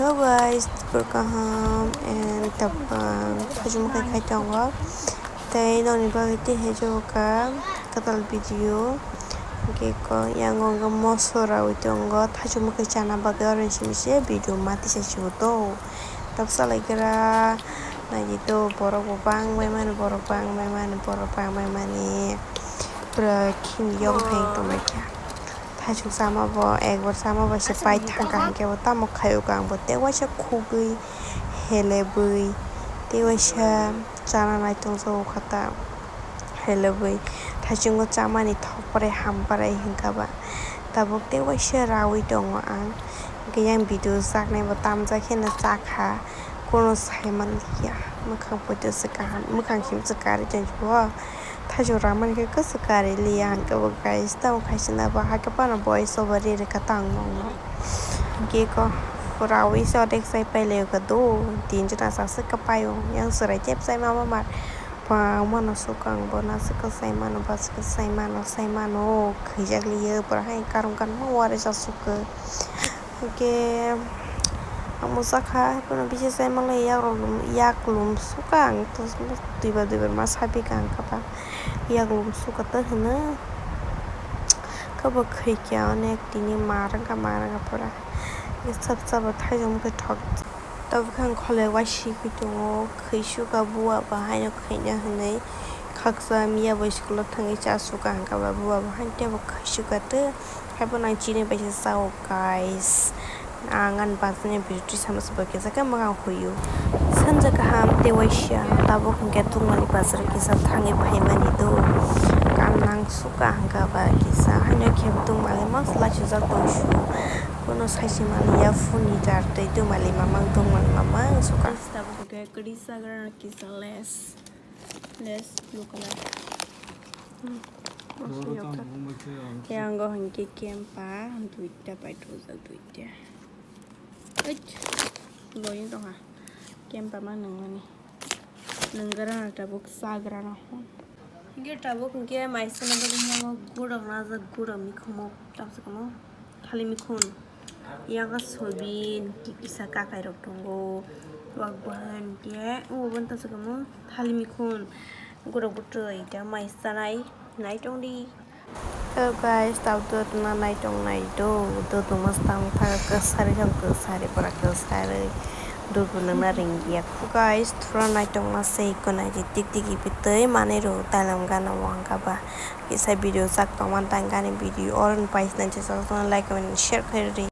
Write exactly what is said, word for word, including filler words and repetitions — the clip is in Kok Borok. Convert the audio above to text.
Hello guys, hor kaham and tabang hajum khai khai tongo. Tei noni bagwi tei hejo ka katal video. Hingke ko yango hingke moso rawi tongo, thaichuk mukhai chana bagwi oro simi se video mati se chuto. Tabsa lai kira naidi to borok bo bang bai mani, borok bang bai mani, borok bang bai mani. Pura khini yong phai tongmai kha. Thaichuk chama bo, ekbar chama bo se pai thangkha hingke bo tamo khaio ka ang bo tei waisa khugui helebui tei waisa chana nai tongjago kha ta. Helebui thaichungo chamani thokprai hamprai hinkha ba. Tabuk tei waisa rawi tongo ang. Hingke yang video chaknai bo tamjak kheno chakha. Kono sai manliya. Mwkhang poito se kaham, mwkhang him se kari tongbo. Thaichuk ramani khe kwchwk kari liya hingke bo guys. Tamo khaisina bo hakhe phano voice over ri rikha tang nongno. Hingke ko rawi se odek sai pai layo kha do. Tin jona sa se kapaio. Yang chwrai tep sai mama mar. Bangmano sukang bo naswk kwsai mano, baswk kwsai mano, sai mano, khwijak liyo, borok hai karwng kanma waris aswk khe. Hwnkhe ang mwsakha, haikhe bisi sai manlai, yak rok lum, yak lum sukha ang, duibar duibar ma sapikha ang khe ba, yak lum sukha tei hwnwi khe bo khwikya onek tini ma rwngkha, ma rwngkha pura, sap sap bo thaijak mokhe thok. Tabuk khe ang kholoi waisingwi tongo, khwi sukha buwa bo haino khwina hwnwi khaksa miya bai school o thangwi cha sukha hwnkha ba buwa bo haino teibo khwi sukha tei haibo nang chini bai se chao guys. Ang ani bachani beauty sama se bai kisa khe mwkhang huio. Sanja kaham tei waisa tabuk hwnkhe tungmani bazar kisa thangwi phaimani do. Kam nang sukha hwnkha ba kisa haino khe tungmani masla sujak tong su. Kono saisi manliya phone ni jar tei tongmani mamang tongmani mamang sukha. Tabuk hwnkhe kwrwi chagra kisa lace, lace blue colour. Hmm. Tei ango hwnkhe kempa duita paithakjak duita. Eit, loyang tongkha kempa ma nungmani. Nunggra na tabuk chagra na hwn. Hingke tabuk hingke maisana bagwi nango gurok najak gurok mikhumu tabuk kamo thali mikhun yago sobi kisa kakai rok tongo wak buhan hingke obo tabuk kamo thali mikhun gurok bwtwi ta maisanai nai tongdi. Hello guys, tabuk duduna nai tong nai do, duduma stang thaga kwsari jang kwsari pura kwsari duduna na ringya. Guys, thura nai tong ma se ko nai di tik tik ipi tei mane ro talam gana wangka ba. Kisa video sak tong man tang gani video all in pais nai jesa like comment share khairi.